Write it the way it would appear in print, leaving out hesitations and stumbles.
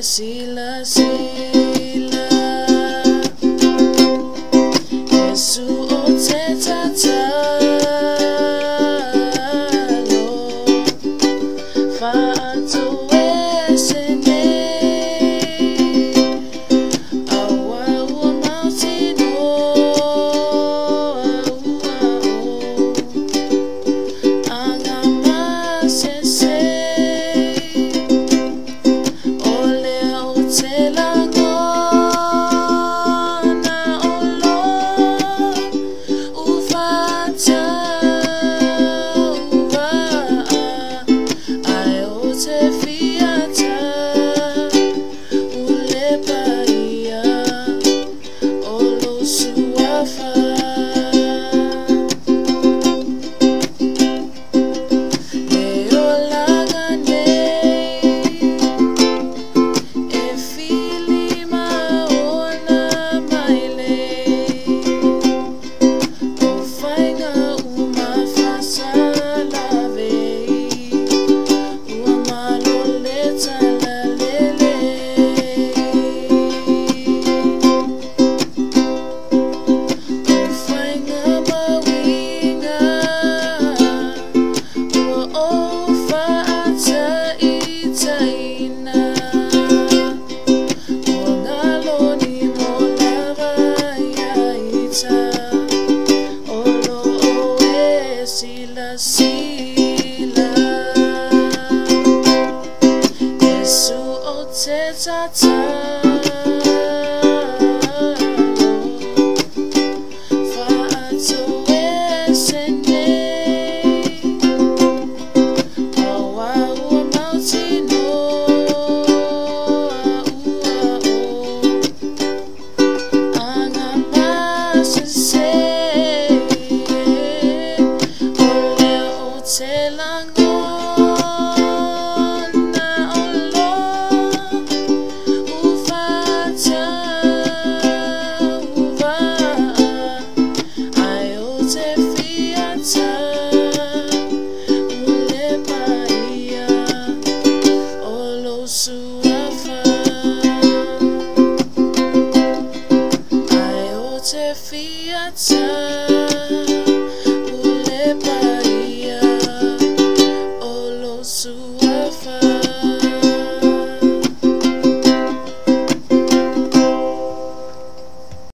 Sila sila Yesu o te tatalo Whaatu e se nei Awa ua mautino Aua o Anga masese Sila sila Yesu o te tatalo Whaatu e se nei Awa ua mautino Aua o Anga masese Te langona o lo Uwhatauva Ai o te fiata Ulepa ia O lo suafa Ai o te fiata.